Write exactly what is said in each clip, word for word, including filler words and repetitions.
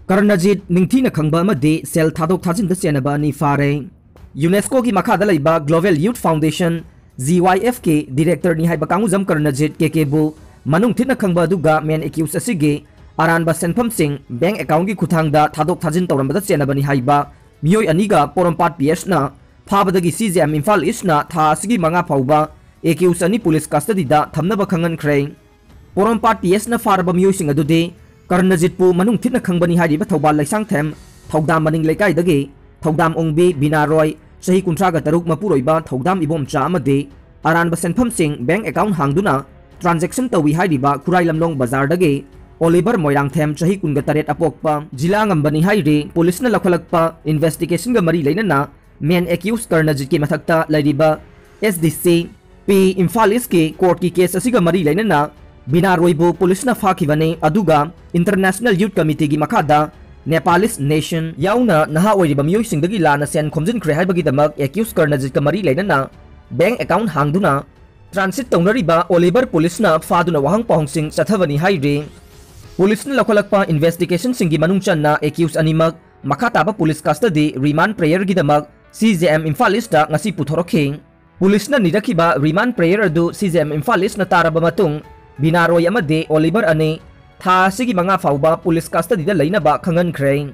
ꯀꯔꯅꯖꯤꯠ ꯅꯤꯡꯊꯤꯅ ꯈꯪꯕ ꯑꯃꯗꯤ ꯁꯦꯜ ꯊꯥꯗꯣꯛ ꯊꯥꯖꯤꯟꯗ ꯆꯦꯟꯅꯕ ꯑꯅꯤ ꯐꯥꯔꯦ꯫ ꯌꯨꯅꯦꯁꯀꯣꯒꯤ ꯃꯈꯥꯗ ꯂꯩꯕ Global Youth Foundation, G Y F ꯀꯤ director ꯅꯤ ꯍꯥꯏꯕ ꯀꯥꯡꯉꯨꯖꯝ ꯀꯔꯅꯖꯤꯠ, K K, ꯕꯨ ꯃꯅꯨꯡ ꯊꯤꯠꯅ ꯈꯪꯕ ꯑꯗꯨꯒ main accused ꯑꯁꯤꯒꯤ ꯑꯔꯥꯟꯕ ꯁꯦꯟꯐꯝꯁꯤꯡ bank account ꯀꯤ ꯈꯨꯠꯊꯥꯡꯗ ꯊꯥꯗꯣꯛ ꯊꯥꯖꯤꯟ ꯇꯧꯔꯝꯕꯗ ꯆꯦꯟꯅꯕꯅꯤ ꯍꯥꯏꯕ ꯃꯤꯑꯣꯏ ꯑꯅꯤꯒ ꯄꯣꯔꯣꯝꯄꯥꯠ P S ꯅ ꯐꯥꯕꯗꯒꯤ C J M Imphal East ꯅ ꯊꯥ ꯑꯁꯤꯒꯤ ꯃꯉꯥ ꯐꯥꯎꯕ accused ꯑꯅꯤ police custody ꯗ ꯊꯝꯅꯕ ꯈꯪꯍꯟꯈ꯭ꯔꯦ꯫ ꯄꯣꯔꯣꯝꯄꯥꯠ P S ꯅ ꯐꯥꯔꯕ ꯃꯤꯑꯣꯏꯁꯤꯡ ꯑꯗꯨꯗꯤ ꯀꯔꯅꯖꯤꯠꯄꯨ ꯃꯅꯨꯡ ꯊꯤꯠꯅ ꯈꯪꯕꯅꯤ ꯍꯥꯏꯔꯤꯕ ꯊꯧꯕꯥꯜ ꯂꯩꯁꯥꯡꯊꯦꯝ ꯊꯧꯗꯥꯝ ꯃꯅꯤꯡ ꯂꯩꯀꯥꯏꯗꯒꯤ ꯊꯧꯗꯥꯝ ꯑꯣꯡꯕꯤ ꯕꯤꯅꯥ ꯔꯣꯏ, ꯆꯍꯤ ꯀꯨꯟꯊ꯭ꯔꯥꯒ ꯇꯔꯨꯛ, ꯃꯄꯨꯔꯣꯏꯕ ꯊꯧꯗꯥꯝ ꯏꯕꯣꯝꯆꯥ ꯑꯃꯗꯤ ꯑꯔꯥꯟꯕ ꯁꯦꯟꯐꯝꯁꯤꯡ bank account ꯍꯥꯡꯗꯨꯅ transaction ꯇꯧꯏ ꯍꯥꯏꯔꯤꯕ ꯈꯨꯔꯥꯏ ꯂꯝꯂꯣꯡ ꯕꯖꯥꯔꯗꯒꯤ ꯑꯣꯂꯤꯚꯔ ꯃꯣꯏꯔꯥꯡꯊꯦꯝ, ꯆꯍꯤ ꯀꯨꯟꯒ ꯇꯔꯦꯠ, ꯑꯄꯣꯛꯄ ꯖꯤꯂꯥ ꯉꯝꯕꯅꯤ ꯍꯥꯏꯔꯤ꯫ Police ꯅ ꯂꯧꯈꯠꯂꯛꯄ investigation ꯒ ꯃꯔꯤ ꯂꯩꯅꯅ main accused ꯀꯔꯅꯖꯤꯠꯀꯤ ꯃꯊꯛꯇ ꯂꯩꯔꯤꯕ S D C P Imphal East ꯀꯤ court ꯀꯤ case ꯑꯁꯤꯒ ꯃꯔꯤ ꯂꯩꯅꯅ ꯕꯤꯅꯥ ꯔꯣꯏꯕꯨ police ꯅ ꯐꯥꯈꯤꯕꯅꯤ, ꯑꯗꯨꯒ International Youth Committee ꯒꯤ ꯃꯈꯥꯗ Nepalese nation ꯌꯥꯎꯅ ꯅꯍꯥ ꯑꯣꯏꯔꯤꯕ ꯃꯤꯑꯣꯏꯁꯤꯡꯗꯒꯤ ꯂꯥꯟꯅ ꯁꯦꯟ ꯈꯣꯝꯖꯤꯟꯈ꯭ꯔꯦ ꯍꯥꯏꯕꯒꯤꯗꯃꯛ accused ꯀꯔꯅꯖꯤꯠꯀ ꯃꯔꯤ ꯂꯩꯅꯅ bank account ꯍꯥꯡꯗꯨꯅ transit ꯇꯧꯅꯔꯤꯕ ꯑꯣꯂꯤꯚꯔ police ꯅ ꯐꯥꯗꯨꯅ ꯋꯥꯍꯪ ꯄꯥꯎꯍꯪꯁꯤꯡ ꯆꯠꯊꯕꯅꯤ ꯍꯥꯏꯔꯤ꯫ Police ꯅ ꯂꯧꯈꯠꯂꯛꯄ investigation ꯁꯤꯡꯒꯤ ꯃꯅꯨꯡ ꯆꯟꯅ accused ꯑꯅꯤꯃꯛ ꯃꯈꯥ ꯇꯥꯕ police custody remand prayer ꯒꯤꯗꯃꯛ C J M Imphal East ꯇ ꯉꯁꯤ ꯄꯨꯊꯣꯔꯛꯈꯤ꯫ Police ꯅ ꯅꯤꯔꯛꯈꯤꯕ remand prayer ꯑꯗꯨ C J M Imphal East ꯅ ꯇꯥꯔꯕ ꯃꯇꯨꯡ, ꯕꯤꯅꯥ ꯔꯣꯏ ꯑꯃꯗꯤ ꯑꯣꯂꯤꯚꯔ ꯑꯅꯤ ꯊꯥ ꯑꯁꯤꯒꯤ ꯃꯉꯥ ꯐꯥꯎꯕ police custody ꯗ ꯂꯩꯅꯕ ꯈꯪꯍꯟꯈ꯭ꯔꯦ꯫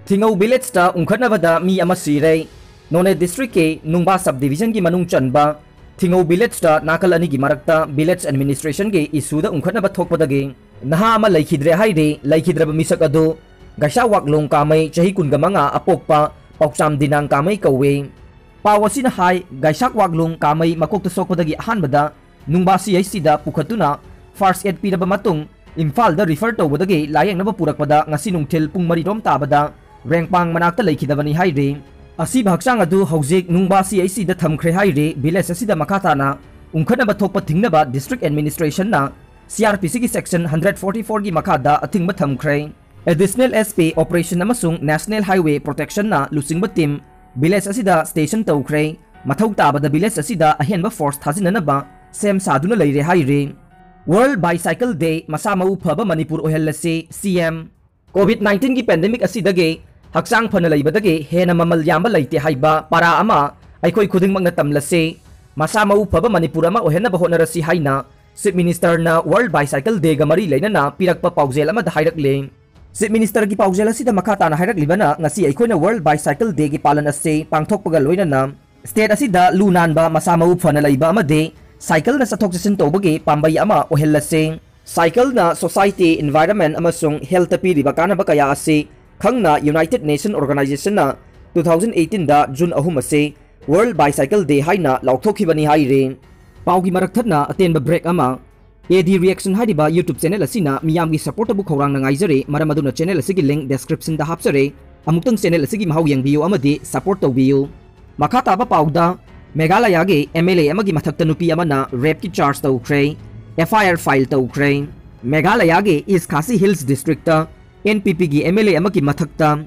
ꯊꯤꯡꯉꯧ village ꯇ ꯎꯪꯈꯠꯅꯕꯗ ꯃꯤ ꯑꯃ ꯁꯤꯔꯦ꯫ ꯅꯣꯅꯦ district ꯀꯤ ꯅꯨꯡꯕꯥ sub division ꯒꯤ ꯃꯅꯨꯡ ꯆꯟꯕ ꯊꯤꯡꯉꯧ village ꯇ ꯅꯥꯀꯜ ꯑꯅꯤꯒꯤ ꯃꯔꯛꯇ village administration ꯒꯤ issue ꯗ ꯎꯪꯈꯠꯅꯕ ꯊꯣꯛꯄꯗꯒꯤ ꯅꯍꯥ ꯑꯃ ꯂꯩꯈꯤꯗ꯭ꯔꯦ ꯍꯥꯏꯔꯤ꯫ ꯂꯩꯈꯤꯗ꯭ꯔꯕ ꯃꯤꯁꯛ ꯑꯗꯨ ꯒꯩꯁꯥ ꯋꯥꯛꯂꯣꯡ ꯀꯥꯃꯩ, ꯆꯍꯤ ꯀꯨꯟꯒ ꯃꯉꯥ, ꯑꯄꯣꯛꯄ ꯄꯥꯎꯆꯥꯝ ꯗꯤꯅꯥꯡ ꯀꯥꯃꯩ ꯀꯧꯏ꯫ ꯄꯥꯎ ꯑꯁꯤꯅ ꯍꯥꯏ, ꯒꯩꯁꯥꯛ ꯋꯥꯛꯂꯣꯡ ꯀꯥꯃꯩ ꯃꯀꯣꯛꯇ ꯁꯣꯛꯄꯗꯒꯤ ꯑꯍꯥꯟꯕꯗ ꯅꯨꯡꯕꯥ C H C ꯗ ꯄꯨꯈꯠꯇꯨꯅ first aid ꯄꯤꯔꯕ ꯃꯇꯨꯡ, ꯏꯝꯐꯥꯜꯗ refer ꯇꯧꯕꯗꯒꯤ ꯂꯥꯌꯦꯡꯅꯕ ꯄꯨꯔꯛꯄꯗ ꯉꯁꯤ ꯅꯨꯡꯊꯤꯜ ꯄꯨꯡ ꯃꯔꯤ ꯔꯣꯝ ꯇꯥꯕꯗ ꯔꯦꯡꯄꯥꯡ ꯃꯅꯥꯛꯇ ꯂꯩꯈꯤꯗꯕꯅꯤ ꯍꯥꯏꯔꯤ꯫ ꯑꯁꯤꯕ ꯍꯛꯆꯥꯡ ꯑꯗꯨ ꯍꯧꯖꯤꯛ ꯅꯨꯡꯕꯥ C H C ꯗ ꯊꯝꯈ꯭ꯔꯦ ꯍꯥꯏꯔꯤ꯫ Village ꯑꯁꯤꯗ ꯃꯈꯥ ꯇꯥꯅ ꯎꯪꯈꯠꯅꯕ ꯊꯣꯛꯄ ꯊꯤꯡꯅꯕ district administration ꯅ C R P C ꯒꯤ section hundred forty four ꯒꯤ ꯃꯈꯥꯗ ꯑꯊꯤꯡꯕ ꯊꯝꯈ꯭ꯔꯦ꯫ Additional S P operation ꯑꯃꯁꯨꯡ National Highway Protection ꯅ ꯂꯨꯆꯤꯡꯕ team village ꯑꯁꯤꯗ station ꯇꯧꯈ꯭ꯔꯦ꯫ ꯃꯊꯧ ꯇꯥꯕꯗ village ꯑꯁꯤꯗ ꯑꯍꯦꯟꯕ force ꯊꯥꯖꯤꯟꯅꯅꯕ ꯁꯦꯝ ꯁꯥꯗꯨꯅ ꯂꯩꯔꯦ ꯍꯥꯏꯔꯤ꯫ World Bicycle Day ꯃꯁꯥ ꯃꯎ ꯐꯕ Manipur ꯑꯣꯏꯍꯜꯂꯁꯤ, C M COVID nineteenꯒꯤ pandemic ꯑꯁꯤꯗꯒꯤ ꯍꯛꯆꯥꯡ ꯐꯅ ꯂꯩꯕꯗꯒꯤ ꯍꯦꯟꯅ ꯃꯃꯜ ꯌꯥꯝꯕ ꯂꯩꯇꯦ ꯍꯥꯏꯕ ꯄꯥꯔꯥ ꯑꯃ ꯑꯩꯈꯣꯏ ꯈꯨꯗꯤꯡꯃꯛꯅ ꯇꯝꯂꯁꯤ꯫ ꯃꯁꯥ ꯃꯎ ꯐꯕ ꯃꯅꯤꯄꯨꯔ ꯑꯃ ꯑꯣꯏꯍꯟꯅꯕ ꯍꯣꯠꯅꯔꯁꯤ ꯍꯥꯏꯅ Chief Ministerꯅ World Bicycle Dayꯒ ꯃꯔꯤ ꯂꯩꯅꯅ ꯄꯤꯔꯛꯄ ꯄꯥꯎꯖꯦꯜ ꯑꯃꯗ ꯍꯥꯏꯔꯛꯂꯤ꯫ Chief Ministerꯒꯤ ꯄꯥꯎꯖꯦꯜ ꯑꯁꯤꯗ ꯃꯈꯥ ꯇꯥꯅ ꯍꯥꯏꯔꯛꯂꯤꯕꯅ, ꯉꯁꯤ ꯑꯩꯈꯣꯏꯅ World Bicycle Dayꯒꯤ ꯄꯥꯂꯟ ꯑꯁꯤ ꯄꯥꯡꯊꯣꯛꯄꯒ ꯂꯣꯏꯅꯅ state ꯑꯁꯤꯗ ꯂꯨ ꯅꯥꯟꯕ, ꯃꯁꯥ ꯃꯎ ꯐꯅ ꯂꯩꯕ ꯑꯃꯗꯤ cycleꯅ ꯆꯠꯊꯣꯛ ꯆꯠꯁꯤꯟ ꯇꯧꯕꯒꯤ ꯄꯥꯝꯕꯩ ꯑꯃ ꯑꯣꯏꯍꯜꯂꯁꯤ꯫ Cycleꯅ society, environment ꯑꯃꯁꯨꯡ healthꯇ ꯄꯤꯔꯤꯕ ꯀꯥꯟꯅꯕ ꯀꯌꯥ ꯑꯁꯤ ꯈꯪꯅ United Nation Organizationꯅ two thousand eighteenꯗ June ꯑꯍꯨꯝ ꯑꯁꯤ World Bicycle Day ꯍꯥꯏꯅ ꯂꯥꯎꯊꯣꯛꯈꯤꯕꯅꯤ ꯍꯥꯏꯔꯤ꯫ ꯄꯥꯎꯒꯤ ꯃꯔꯛ ꯊꯠꯅ ꯑꯇꯦꯟꯕ break ꯑꯃ꯫ AD Reaction ꯍꯥꯏꯔꯤꯕ YouTube channel ꯑꯁꯤꯅ ꯃꯤꯌꯥꯝꯒꯤ support ꯇꯕꯨ ꯈꯧꯔꯥꯡꯅ ꯉꯥꯏꯖꯔꯤ, ꯃꯔꯝ ꯑꯗꯨꯅ channel ꯑꯁꯤꯒꯤ link descriptionꯗ ꯍꯥꯞꯆꯔꯦ꯫ ꯑꯃꯨꯛꯇꯪ channel ꯑꯁꯤꯒꯤ ꯃꯍꯥꯎ ꯌꯦꯡꯕꯤꯌꯨ ꯑꯃꯗꯤ support ꯇꯧꯕꯤꯌꯨ꯫ ꯃꯈꯥ ꯇꯥꯕ ꯄꯥꯎꯗ, ꯃꯦꯘꯥꯂꯌꯥꯒꯤ MLA ꯑꯃꯒꯤ ꯃꯊꯛꯇ ꯅꯨꯄꯤ ꯑꯃꯅ rapeꯀꯤ charge ꯇꯧꯈ꯭ꯔꯦ, FIR file ꯇꯧꯈ꯭ꯔꯦ꯫ ꯃꯦꯘꯥꯂꯌꯥꯒꯤ East Khasi Hills Districtꯇ NPPꯒꯤ MLA ꯑꯃꯒꯤ ꯃꯊꯛꯇ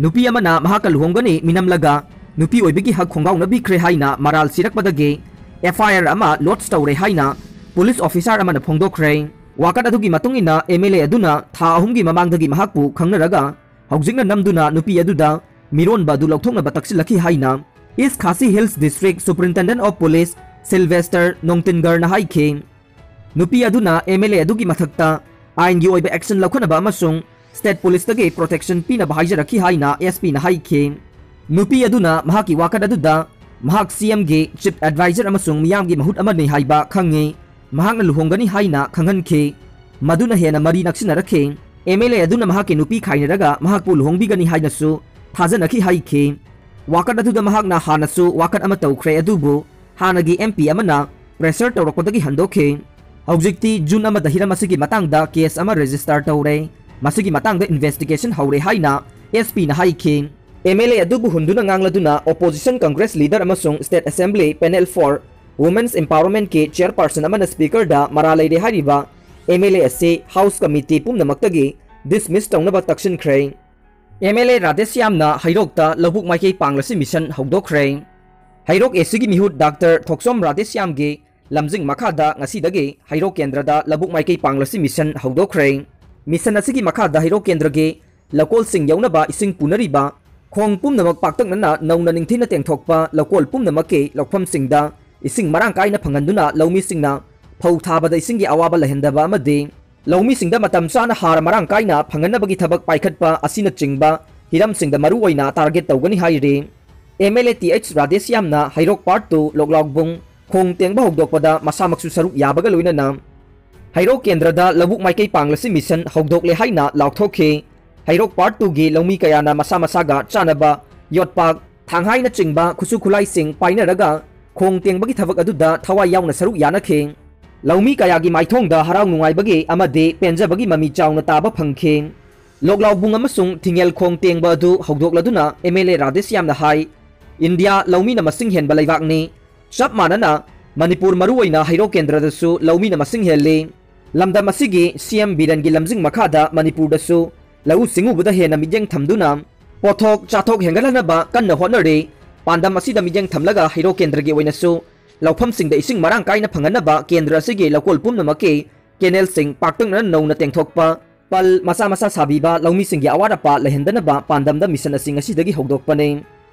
ꯅꯨꯄꯤ ꯑꯃꯅ ꯃꯍꯥꯛꯀ ꯂꯨꯍꯣꯡꯒꯅꯤ ꯃꯤꯅꯝꯂꯒ ꯅꯨꯄꯤ ꯑꯣꯏꯕꯒꯤ ꯍꯛ ꯈꯣꯡꯒꯥꯎꯅꯕꯤꯈ꯭ꯔꯦ ꯍꯥꯏꯅ ꯃꯔꯥꯜ ꯁꯤꯔꯛꯄꯗꯒꯤ FIR ꯑꯃ lodge ꯇꯧꯔꯦ ꯍꯥꯏꯅ police officer ꯑꯃꯅ ꯐꯣꯡꯗꯣꯛꯈ꯭ꯔꯦ꯫ ꯋꯥꯀꯠ ꯑꯗꯨꯒꯤ ꯃꯇꯨꯡ ꯏꯟꯅ MLA ꯑꯗꯨꯅ ꯊꯥ ꯑꯍꯨꯝꯒꯤ ꯃꯃꯥꯡꯗꯒꯤ ꯃꯍꯥꯛꯄꯨ ꯈꯪꯅꯔꯒ ꯍꯧꯖꯤꯛꯅ ꯅꯝꯗꯨꯅ ꯅꯨꯄꯤ ꯑꯗꯨꯗ ꯃꯤꯔꯣꯟꯕ ꯑꯗꯨ ꯂꯧꯊꯣꯛꯅꯕ ꯇꯛꯁꯤꯜꯂꯛꯈꯤ ꯍꯥꯏꯅ East Khasi Hills District Superintendent of Police Sylvester Nongtingarꯅ ꯍꯥꯏꯈꯤ꯫ ꯅꯨꯄꯤ ꯑꯗꯨꯅ MLA ꯑꯗꯨꯒꯤ ꯃꯊꯛꯇ ꯑꯥꯏꯟꯒꯤ ꯑꯣꯏꯕ action ꯂꯧꯈꯠꯅꯕ ꯑꯃꯁꯨꯡ state policeꯇꯒꯤ protection ꯄꯤꯅꯕ ꯍꯥꯏꯖꯔꯛꯈꯤ ꯍꯥꯏꯅ SPꯅ ꯍꯥꯏꯈꯤ꯫ ꯅꯨꯄꯤ ꯑꯗꯨꯅ ꯃꯍꯥꯛꯀꯤ ꯋꯥꯀꯠ ꯑꯗꯨꯗ ꯃꯍꯥꯛ CMꯒꯤ chief advisor ꯑꯃꯁꯨꯡ ꯃꯤꯌꯥꯝꯒꯤ ꯃꯍꯨꯠ ꯑꯃꯅꯤ ꯍꯥꯏꯕ ꯈꯪꯉꯤ꯫ ꯃꯍꯥꯛꯅ ꯂꯨꯍꯣꯡꯒꯅꯤ ꯍꯥꯏꯅ ꯈꯪꯍꯟꯈꯤ꯫ ꯃꯗꯨꯅ ꯍꯦꯟꯅ ꯃꯔꯤ ꯅꯛꯁꯤꯟꯅꯔꯛꯈꯤ꯫ MLA ꯑꯗꯨꯅ ꯃꯍꯥꯛꯀꯤ ꯅꯨꯄꯤ ꯈꯥꯏꯅꯔꯒ ꯃꯍꯥꯛꯄꯨ ꯂꯨꯍꯣꯡꯕꯤꯒꯅꯤ ꯍꯥꯏꯅꯁꯨ ꯊꯥꯖꯅꯈꯤ ꯍꯥꯏꯈꯤ꯫ ꯋꯥꯀꯠ ꯑꯗꯨꯗ ꯃꯍꯥꯛꯅ ꯍꯥꯟꯅꯁꯨ ꯋꯥꯀꯠ ꯑꯃ ꯇꯧꯈ꯭ꯔꯦ, ꯑꯗꯨꯕꯨ ꯍꯥꯟꯅꯒꯤ MP ꯑꯃꯅ pressure ꯇꯧꯔꯛꯄꯗꯒꯤ ꯍꯟꯗꯣꯛꯈꯤ꯫ ꯍꯧꯖꯤꯛꯇꯤ June ꯑꯃꯗ ꯍꯤꯔꯝ ꯑꯁꯤꯒꯤ ꯃꯇꯥꯡꯗ case ꯑꯃ register ꯇꯧꯔꯦ꯫ ꯃꯁꯤꯒꯤ ꯃꯇꯥꯡꯗ investigation ꯍꯧꯔꯦ ꯍꯥꯏꯅ SPꯅ ꯍꯥꯏꯈꯤ꯫ MLA ꯑꯗꯨꯕꯨ ꯍꯨꯟꯗꯨꯅ ꯉꯥꯡꯂꯗꯨꯅ opposition Congress leader ꯑꯃꯁꯨꯡ State Assembly Panel for Women's Empowermentꯀꯤ chairperson ꯑꯃꯅ speakerꯗ ꯃꯔꯥꯜ ꯂꯩꯔꯦ ꯍꯥꯏꯔꯤꯕ MLA ꯑꯁꯤ House Committee ꯄꯨꯝꯅꯃꯛꯇꯒꯤ dismiss ꯇꯧꯅꯕ ꯇꯛꯁꯤꯟꯈ꯭ꯔꯦ꯫ MLA ꯔꯥꯙꯦꯁ꯭ꯌꯥꯝꯅ ꯍꯩꯔꯣꯛꯇ ꯂꯧꯕꯨꯛ ꯃꯥꯏꯀꯩ ꯄꯥꯡꯂꯁꯤ mission ꯍꯧꯗꯣꯛꯈ꯭ꯔꯦ꯫ ꯍꯩꯔꯣꯛ ACꯒꯤ ꯃꯤꯍꯨꯠ Doctor ꯊꯣꯛꯆꯣꯝ ꯔꯥꯙꯦꯁ꯭ꯌꯥꯝꯒꯤ ꯂꯝꯖꯤꯡ ꯃꯈꯥꯗ ꯉꯁꯤꯗꯒꯤ ꯍꯩꯔꯣꯛ ꯀꯦꯟꯗ꯭ꯔꯗ ꯂꯧꯕꯨꯛ ꯃꯥꯏꯀꯩ ꯄꯥꯡꯂꯁꯤ mission ꯍꯧꯗꯣꯛꯈ꯭ꯔꯦ꯫ ꯃꯤꯁꯟ ꯑꯁꯤꯒꯤ ꯃꯈꯥꯗ ꯍꯩꯔꯣꯛ ꯀꯦꯟꯗ꯭ꯔꯒꯤ ꯂꯧꯀꯣꯜꯁꯤꯡ ꯌꯧꯅꯕ ꯏꯁꯤꯡ ꯄꯨꯅꯔꯤꯕ ꯈꯣꯡ ꯄꯨꯝꯅꯃꯛ ꯄꯥꯛꯇꯛꯅꯅ ꯅꯧꯅ ꯅꯤꯡꯊꯤꯅ ꯇꯦꯡꯊꯣꯛꯄ, ꯂꯧꯀꯣꯜ ꯄꯨꯝꯅꯃꯛꯀꯤ ꯂꯧꯐꯝꯁꯤꯡꯗ ꯏꯁꯤꯡ ꯃꯔꯥꯡ ꯀꯥꯏꯅ ꯐꯪꯍꯟꯗꯨꯅ ꯂꯧꯃꯤꯁꯤꯡꯅ ꯐꯧ ꯊꯥꯕꯗ ꯏꯁꯤꯡꯒꯤ ꯑꯋꯥꯕ ꯂꯩꯍꯟꯗꯕ ꯑꯃꯗꯤ ꯂꯧꯃꯤꯁꯤꯡꯗ ꯃꯇꯝ ꯆꯥꯅ ꯍꯥꯔ ꯃꯔꯥꯡ ꯀꯥꯏꯅ ꯐꯪꯍꯟꯅꯕꯒꯤ ꯊꯕꯛ ꯄꯥꯏꯈꯠꯄ ꯑꯁꯤꯅꯆꯤꯡꯕ ꯍꯤꯔꯝꯁꯤꯡꯗ ꯃꯔꯨꯑꯣꯏꯅ ꯇꯥꯔꯒꯦꯠ ꯇꯧꯒꯅꯤ ꯍꯥꯏꯔꯤ꯫ M L A T H ꯔꯥꯙꯦꯁ꯭ꯌꯥꯝꯅ ꯍꯩꯔꯣꯛ ꯄꯥꯔꯠ ꯇꯨ ꯂꯣꯛꯂꯥꯎꯕꯨꯡ ꯈꯣꯡ ꯇꯦꯡꯕ ꯍꯧꯗꯣꯛꯄꯗ ꯃꯁꯥꯃꯛꯁꯨ ꯁꯔꯨꯛ ꯌꯥꯕꯒ ꯂꯣꯏꯅꯅ ꯍꯩꯔꯣꯛ ꯀꯦꯟꯗ꯭ꯔꯗ ꯂꯧꯕꯨꯛ ꯃꯥꯏꯀꯩ ꯄꯥꯡꯂꯁꯤ ꯃꯤꯁꯟ ꯍꯧꯗꯣꯛꯂꯦ ꯍꯥꯏꯅ ꯂꯥꯎꯊꯣꯛꯈꯤ꯫ ꯍꯩꯔꯣꯛ ꯄꯥꯔꯠ ꯇꯨꯒꯤ ꯂꯧꯃꯤ ꯀꯌꯥꯅ ꯃꯁꯥ ꯃꯁꯥꯒ ꯆꯥꯅꯕ ꯌꯣꯠꯄꯥꯛ, ꯊꯥꯡꯍꯥꯏꯅꯆꯤꯡꯕ ꯈꯨꯠꯁꯨ ꯈꯨꯠꯂꯥꯏꯁꯤꯡ ꯄꯥꯏꯅꯔꯒ ꯈꯣꯡ ꯇꯦꯡꯕꯒꯤ ꯊꯕꯛ ꯑꯗꯨꯗ ꯊꯋꯥꯏ ꯌꯥꯎꯅ ꯁꯔꯨꯛ ꯌꯥꯅꯈꯤ꯫ ꯂꯧꯃꯤ ꯀꯌꯥꯒꯤ ꯃꯥꯏꯊꯣꯡꯗ ꯍꯔꯥꯎ ꯅꯨꯡꯉꯥꯏꯕꯒꯤ ꯑꯃꯗꯤ ꯄꯦꯟꯖꯕꯒꯤ ꯃꯃꯤ ꯆꯥꯎꯅ ꯇꯥꯕ ꯐꯪꯈꯤ꯫ ꯂꯣꯛꯂꯥꯎꯕꯨꯡ ꯑꯃꯁꯨꯡ ꯊꯤꯡꯉꯦꯜ ꯈꯣꯡ ꯇꯦꯡꯕ ꯑꯗꯨ ꯍꯧꯗꯣꯛꯂꯗꯨꯅ ꯑꯦꯝ ꯑꯦꯜ ꯑꯦ ꯔꯥꯙꯦꯁ꯭ꯌꯥꯝꯅ ꯍꯥꯏ, ꯏꯟꯗꯤꯌꯥ ꯂꯧꯃꯤꯅ ꯃꯁꯤꯡ ꯍꯦꯟꯕ ꯂꯩꯕꯥꯛꯅꯤ꯫ ꯆꯞ ꯃꯥꯟꯅꯅ ꯃꯅꯤꯄꯨꯔ, ꯃꯔꯨꯑꯣꯏꯅ ꯍꯩꯔꯣꯛ ꯀꯦꯟꯗ꯭ꯔꯗꯁꯨ ꯂꯧꯃꯤꯅ ꯃꯁꯤꯡ ꯍꯦꯜꯂꯤ꯫ ꯂꯝꯗꯝ ꯑꯁꯤꯒꯤ ꯁꯤ ꯑꯦꯝ ꯕꯤꯔꯦꯟꯒꯤ ꯂꯝꯖꯤꯡ ꯃꯈꯥꯗ ꯃꯅꯤꯄꯨꯔꯗꯁꯨ ꯂꯧꯎ ꯁꯤꯡꯎꯕꯗ ꯍꯦꯟꯅ ꯃꯤꯠꯌꯦꯡ ꯊꯝꯗꯨꯅ ꯄꯣꯠꯊꯣꯛ ꯆꯥꯊꯣꯛ ꯍꯦꯟꯒꯠꯍꯟꯅꯕ ꯀꯟꯅ ꯍꯣꯠꯅꯔꯤ꯫ ꯄꯥꯟꯗꯝ ꯑꯁꯤꯗ ꯃꯤꯠꯌꯦꯡ ꯊꯝꯂꯒ ꯍꯩꯔꯣꯛ ꯀꯦꯟꯗ꯭ꯔꯒꯤ ꯑꯣꯏꯅꯁꯨ ꯂꯧꯐꯝꯁꯤꯡꯗ ꯏꯁꯤꯡ ꯃꯔꯥꯡ ꯀꯥꯏꯅ ꯐꯪꯍꯟꯅꯕ ꯀꯦꯟꯗ꯭ꯔ ꯑꯁꯤꯒꯤ ꯂꯧꯀꯣꯜ ꯄꯨꯝꯅꯃꯛꯀꯤ ꯀꯦꯅꯦꯜꯁꯤꯡ ꯄꯥꯛꯇꯛꯅꯅ ꯅꯧꯅ ꯇꯦꯡꯊꯣꯛꯄ, ꯄꯜ ꯃꯆꯥ ꯃꯆꯥ ꯁꯥꯕꯤꯕ, ꯂꯧꯃꯤꯁꯤꯡꯒꯤ ꯑꯋꯥꯠ ꯑꯄꯥ ꯂꯩꯍꯟꯗꯅꯕ ꯄꯥꯟꯗꯝꯗ ꯃꯤꯁꯟ ꯑꯁꯤ ꯉꯁꯤꯗꯒꯤ ꯍꯧꯗꯣꯛꯄꯅꯤ꯫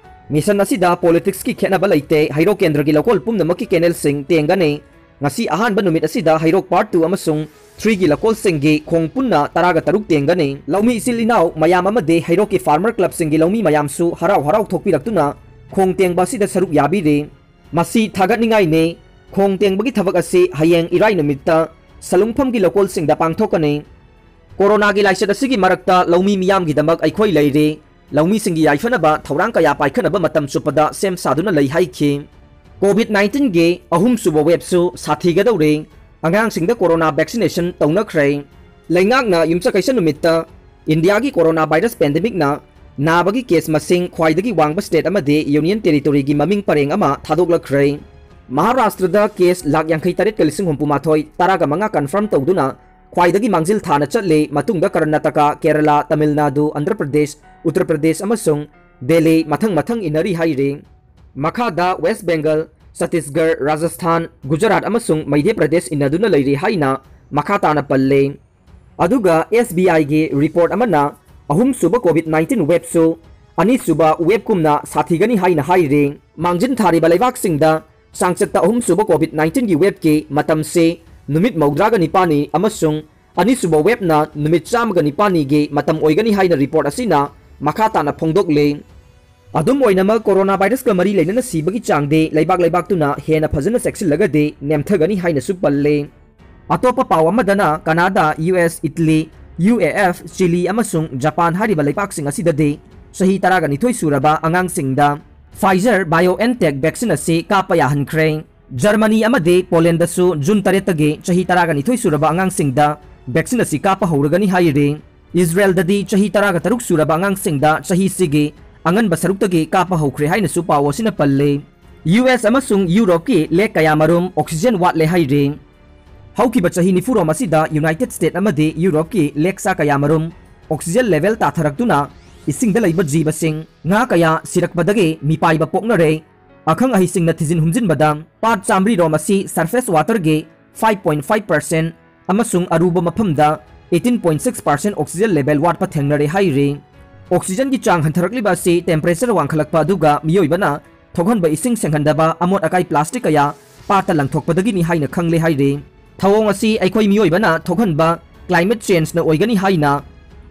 ꯃꯤꯁꯟ ꯑꯁꯤꯗ ꯄꯣꯂꯤꯇꯤꯛꯁꯀꯤ ꯈꯦꯠꯅꯕ ꯂꯩꯇꯦ꯫ ꯍꯩꯔꯣꯛ ꯀꯦꯟꯗ꯭ꯔꯒꯤ ꯂꯧꯀꯣꯜ ꯄꯨꯝꯅꯃꯛꯀꯤ ꯀꯦꯅꯦꯜꯁꯤꯡ ꯇꯦꯡꯒꯅꯤ꯫ ꯉꯁꯤ ꯑꯍꯥꯟꯕ ꯅꯨꯃꯤꯠ ꯑꯁꯤꯗ ꯍꯩꯔꯣꯛ ꯄꯥꯔꯠ ꯇꯨ ꯑꯃꯁꯨꯡ ꯊ꯭ꯔꯤꯒꯤ ꯂꯧꯀꯣꯜꯁꯤꯡꯒꯤ ꯈꯣꯡ ꯄꯨꯟꯅ ꯇꯔꯥꯒ ꯇꯔꯨꯛ ꯇꯦꯡꯒꯅꯤ꯫ ꯂꯧꯃꯤ ꯏꯆꯤꯜ ꯏꯅꯥꯎ ꯃꯌꯥꯝ ꯑꯃꯗꯤ ꯍꯩꯔꯣꯛꯀꯤ ꯐꯥꯔꯃꯔ ꯀ꯭ꯂꯕꯁꯤꯡꯒꯤ ꯂꯧꯃꯤ ꯃꯌꯥꯝꯁꯨ ꯍꯔꯥꯎ ꯍꯔꯥꯎ ꯊꯣꯛꯄꯤꯔꯛꯇꯨꯅ ꯈꯣꯡ ꯇꯦꯡꯕ ꯑꯁꯤꯗ ꯁꯔꯨꯛ ꯌꯥꯕꯤꯔꯤ꯫ ꯃꯁꯤ ꯊꯥꯒꯠꯅꯤꯡꯉꯥꯏꯅꯤ꯫ ꯈꯣꯡ ꯇꯦꯡꯕꯒꯤ ꯊꯕꯛ ꯑꯁꯤ ꯍꯌꯦꯡ ꯏꯔꯥꯏ ꯅꯨꯃꯤꯠꯇ ꯁꯂꯨꯡꯐꯝꯒꯤ ꯂꯧꯀꯣꯜꯁꯤꯡꯗ ꯄꯥꯡꯊꯣꯛꯀꯅꯤ꯫ ꯀꯣꯔꯣꯅꯥꯒꯤ ꯂꯥꯏꯆꯠ ꯑꯁꯤꯒꯤ ꯃꯔꯛꯇ ꯂꯧꯃꯤ ꯃꯤꯌꯥꯝꯒꯤꯗꯃꯛ ꯑꯩꯈꯣꯏ ꯂꯩꯔꯤ꯫ ꯂꯧꯃꯤꯁꯤꯡꯒꯤ ꯌꯥꯏꯐꯅꯕ ꯊꯧꯔꯥꯡ ꯀꯌꯥ ꯄꯥꯏꯈꯠꯅꯕ ꯃꯇꯝ ꯆꯨꯞꯄꯗ ꯁꯦꯝ ꯁꯥꯗꯨꯅ ꯂꯩ ꯍꯥꯏꯈꯤ꯫ ꯀꯣꯚꯤꯗ ꯅꯥꯏꯟꯇꯤꯟꯒꯤ ꯑꯍꯨꯝꯁꯨꯕ ꯋꯦꯕꯁꯨ ꯁꯥꯊꯤꯒꯗꯧꯔꯦ꯫ ꯑꯉꯥꯡꯁꯤꯡꯗ ꯀꯣꯔꯣꯅꯥ ꯚꯦꯛꯁꯤꯅꯦꯁꯟ ꯇꯧꯅꯈ꯭ꯔꯦ꯫ ꯂꯩꯉꯥꯛꯅ ꯌꯨꯝꯁꯀꯩꯁ ꯅꯨꯃꯤꯠꯇ ꯏꯟꯗꯤꯌꯥꯒꯤ ꯀꯣꯔꯣꯅꯥ ꯚꯥꯏꯔꯁ ꯄꯦꯟꯗꯦꯃꯤꯛꯅ ꯅꯥꯕꯒꯤ ꯀꯦꯁ ꯃꯁꯤꯡ ꯈ꯭ꯋꯥꯏꯗꯒꯤ ꯋꯥꯡꯕ ꯁ꯭ꯇꯦꯠ ꯑꯃꯗꯤ ꯌꯨꯅꯤꯌꯟ ꯇꯦꯔꯤꯇꯣꯔꯤꯒꯤ ꯃꯃꯤꯡ ꯄꯔꯦꯡ ꯑꯃ ꯊꯥꯗꯣꯛꯂꯛꯈ꯭ꯔꯦ꯫ ꯃꯍꯥꯔꯥꯁꯇ꯭ꯔꯗ ꯀꯦꯁ ꯂꯥꯈ ꯌꯥꯡꯈꯩ ꯇꯔꯦꯠꯀ ꯂꯤꯁꯤꯡ ꯍꯨꯝꯐꯨ ꯃꯥꯊꯣꯏ, ꯇꯔꯥꯒ ꯃꯉꯥ ꯀꯟꯐꯥꯔꯝ ꯇꯧꯗꯨꯅ ꯈ꯭ꯋꯥꯏꯗꯒꯤ ꯃꯥꯡꯖꯤꯜ ꯊꯥꯅ ꯆꯠꯂꯤ꯫ ꯃꯇꯨꯡꯗ ꯀꯔꯅꯥꯇꯀꯥ, ꯀꯦꯔꯂꯥ, ꯇꯥꯃꯤꯜ ꯅꯥꯗꯨ, ꯑꯟꯙ꯭ꯔ ꯄ꯭ꯔꯗꯦꯁ, ꯎꯠꯇꯔ ꯄ꯭ꯔꯗꯦꯁ ꯑꯃꯁꯨꯡ ꯗꯦꯜꯂꯤ ꯃꯊꯪ ꯃꯊꯪ ꯏꯟꯅꯔꯤ ꯍꯥꯏꯔꯤ꯫ ꯃꯈꯥꯗ ꯋꯦꯁ꯭ꯠ ꯕꯦꯡꯒꯜ, ꯆꯇꯤꯁꯒꯔ, ꯔꯥꯖꯁꯊꯥꯟ, ꯒꯨꯖꯔꯥꯠ ꯑꯃꯁꯨꯡ ꯃꯙ꯭ꯌ ꯄ꯭ꯔꯗꯦꯁ ꯏꯟꯅꯗꯨꯅ ꯂꯩꯔꯤ ꯍꯥꯏꯅ ꯃꯈꯥ ꯇꯥꯅ ꯄꯜꯂꯤ꯫ ꯑꯗꯨꯒ ꯑꯦꯁ ꯕꯤ ꯑꯥꯏꯒꯤ ꯔꯤꯄꯣꯔꯠ ꯑꯃꯅ ꯑꯍꯨꯝꯁꯨꯕ ꯀꯣꯚꯤꯗ ꯅꯥꯏꯟꯇꯤꯟ ꯋꯦꯕꯁꯨ ꯑꯅꯤꯁꯨꯕ ꯋꯦꯕꯀꯨꯝꯅ ꯁꯥꯊꯤꯒꯅꯤ ꯍꯥꯏꯅ ꯍꯥꯏꯔꯤ꯫ ꯃꯥꯡꯖꯤꯟ ꯊꯥꯔꯤꯕ ꯂꯩꯕꯥꯛꯁꯤꯡꯗ ꯆꯥꯡꯆꯠꯇ ꯑꯍꯨꯝꯁꯨꯕ ꯀꯣꯚꯤꯗ ꯅꯥꯏꯟꯇꯤꯟꯒꯤ ꯋꯦꯕꯀꯤ ꯃꯇꯝꯁꯤ ꯅꯨꯃꯤꯠ ꯃꯧꯗ꯭ꯔꯥꯒ ꯅꯤꯄꯥꯜꯅꯤ ꯑꯃꯁꯨꯡ ꯑꯅꯤꯁꯨꯕ ꯋꯦꯕꯅ ꯅꯨꯃꯤꯠ ꯆꯥꯝꯃꯒ ꯅꯤꯄꯥꯜꯅꯤꯒꯤ ꯃꯇꯝ ꯑꯣꯏꯒꯅꯤ ꯍꯥꯏꯅ ꯔꯤꯄꯣꯔꯠ ꯑꯁꯤꯅ ꯃꯈꯥ ꯇꯥꯅ ꯐꯣꯡꯗꯣꯛꯂꯤ꯫ ꯑꯗꯨꯝ ꯑꯣꯏꯅꯃꯛ, ꯀꯣꯔꯣꯅꯥ ꯚꯥꯏꯔꯁꯀ ꯃꯔꯤ ꯂꯩꯅꯅ ꯁꯤꯕꯒꯤ ꯆꯥꯡꯗꯤ ꯂꯩꯕꯥꯛ ꯂꯩꯕꯥꯛꯇꯨꯅ ꯍꯦꯟꯅ ꯐꯖꯅ ꯆꯦꯛꯁꯤꯜꯂꯒꯗꯤ ꯅꯦꯝꯊꯒꯅꯤ ꯍꯥꯏꯅꯁꯨ ꯄꯜꯂꯤ꯫ ꯑꯇꯣꯞꯄ ꯄꯥꯎ ꯑꯃꯗꯅ, ꯀꯅꯥꯗꯥ, U S, Italy, U A F, chilli ꯑꯃꯁꯨꯡ ꯖꯄꯥꯟ ꯍꯥꯏꯔꯤꯕ ꯂꯩꯕꯥꯛꯁꯤꯡ ꯑꯁꯤꯗꯗꯤ ꯆꯍꯤ ꯇꯔꯥꯒ ꯅꯤꯊꯣꯏ ꯁꯨꯔꯕ ꯑꯉꯥꯡꯁꯤꯡꯗ Pfizer BioNTech vaccine ꯑꯁꯤ ꯀꯥꯞꯄ ꯌꯥꯍꯟꯈ꯭ꯔꯦ꯫ ꯖꯔꯃꯅꯤ ꯑꯃꯗꯤ ꯄꯣꯂꯦꯟꯗꯁꯨ ꯖꯨꯟ ꯇꯔꯦꯠꯇꯒꯤ ꯆꯍꯤ ꯇꯔꯥꯒ ꯅꯤꯊꯣꯏ ꯁꯨꯔꯕ ꯑꯉꯥꯡꯁꯤꯡꯗ vaccine ꯑꯁꯤ ꯀꯥꯞꯄ ꯍꯧꯔꯒꯅꯤ ꯍꯥꯏꯔꯤ꯫ ꯏꯁꯔꯥꯌꯦꯜꯗꯗꯤ ꯆꯍꯤ ꯇꯔꯥꯒ ꯇꯔꯨꯛ ꯁꯨꯔꯕ ꯑꯉꯥꯡꯁꯤꯡꯗ ꯆꯍꯤꯁꯤꯒꯤ ꯑꯉꯟꯕ ꯁꯔꯨꯛꯇꯒꯤ ꯀꯥꯞꯄ ꯍꯧꯈ꯭ꯔꯦ ꯍꯥꯏꯅꯁꯨ ꯄꯥꯎ ꯑꯁꯤꯅ ꯄꯜꯂꯤ꯫ ꯌꯨ ꯑꯦꯁ ꯑꯃꯁꯨꯡ ꯌꯨꯔꯣꯞꯀꯤ ꯂꯦꯛ ꯀꯌꯥꯃꯔꯨꯝ oxygen ꯋꯥꯠꯂꯦ ꯍꯥꯏꯔꯤ꯫ ꯍꯧꯈꯤꯕ ꯆꯍꯤ ꯅꯤꯐꯨꯔꯣꯝ ꯑꯁꯤꯗ ꯌꯨꯅꯥꯏꯇꯦꯗ ꯁ꯭ꯇꯦꯠ ꯑꯃꯗꯤ ꯌꯨꯔꯣꯞꯀꯤ ꯂꯦꯛꯁꯥ ꯀꯌꯥꯃꯔꯨꯝ oxygen level ꯇꯥꯊꯔꯛꯇꯨꯅ ꯏꯁꯤꯡꯗ ꯂꯩꯕ ꯖꯤꯕꯁꯤꯡ, ꯉꯥ ꯀꯌꯥ ꯁꯤꯔꯛꯄꯗꯒꯤ ꯃꯤꯄꯥꯏꯕ ꯄꯣꯛꯅꯔꯦ꯫ ꯑꯈꯪ ꯑꯍꯩꯁꯤꯡꯅ ꯊꯤꯖꯤꯟ ꯍꯨꯝꯖꯤꯟꯕꯗ, ꯄꯥꯠ ꯆꯥꯃꯔꯤꯔꯣꯝ ꯑꯁꯤ surface waterꯒꯤ five point five percent ꯑꯃꯁꯨꯡ ꯑꯔꯨꯕ ꯃꯐꯝꯗ eighteen point six percent oxygen level ꯋꯥꯠꯄ ꯊꯦꯡꯅꯔꯦ ꯍꯥꯏꯔꯤ꯫ Oxygenꯒꯤ ꯆꯥꯡ ꯍꯟꯊꯔꯛꯂꯤꯕ ꯑꯁꯤ temperature ꯋꯥꯡꯈꯠꯂꯛꯄ ꯑꯗꯨꯒ ꯃꯤꯑꯣꯏꯕꯅ ꯊꯣꯛꯍꯟꯕ ꯏꯁꯤꯡ ꯁꯦꯡꯍꯟꯗꯕ ꯑꯃꯣꯠ ꯑꯀꯥꯏ plastic ꯀꯌꯥ ꯄꯥꯠꯇ ꯂꯪꯊꯣꯛꯄꯗꯒꯤꯅꯤ ꯍꯥꯏꯅ ꯈꯪꯂꯦ ꯍꯥꯏꯔꯤ꯫ ꯊꯧꯑꯣꯡ ꯑꯁꯤ ꯑꯩꯈꯣꯏ ꯃꯤꯑꯣꯏꯕꯅ ꯊꯣꯛꯍꯟꯕ climate changeꯅ ꯑꯣꯏꯒꯅꯤ ꯍꯥꯏꯅ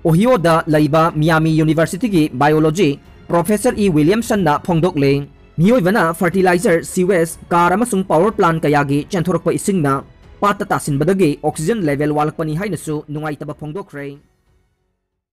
Ohioꯗ ꯂꯩꯕ Miami Universityꯒꯤ biology professor E Williamsonꯅ ꯐꯣꯡꯗꯣꯛꯂꯦ꯫ ꯃꯤꯑꯣꯏꯕꯅ fertilizer, sewage, car ꯑꯃꯁꯨꯡ power plant ꯀꯌꯥꯒꯤ ꯆꯦꯟꯊꯣꯔꯛꯄ ꯏꯁꯤꯡꯅ ꯄꯥꯠꯇ ꯇꯥꯁꯤꯟꯕꯗꯒꯤ oxygen level ꯋꯥꯠꯂꯛꯄꯅꯤ ꯍꯥꯏꯅꯁꯨ ꯅꯨꯡꯉꯥꯏꯇꯕ ꯐꯣꯡꯗꯣꯛꯈ꯭ꯔꯦ꯫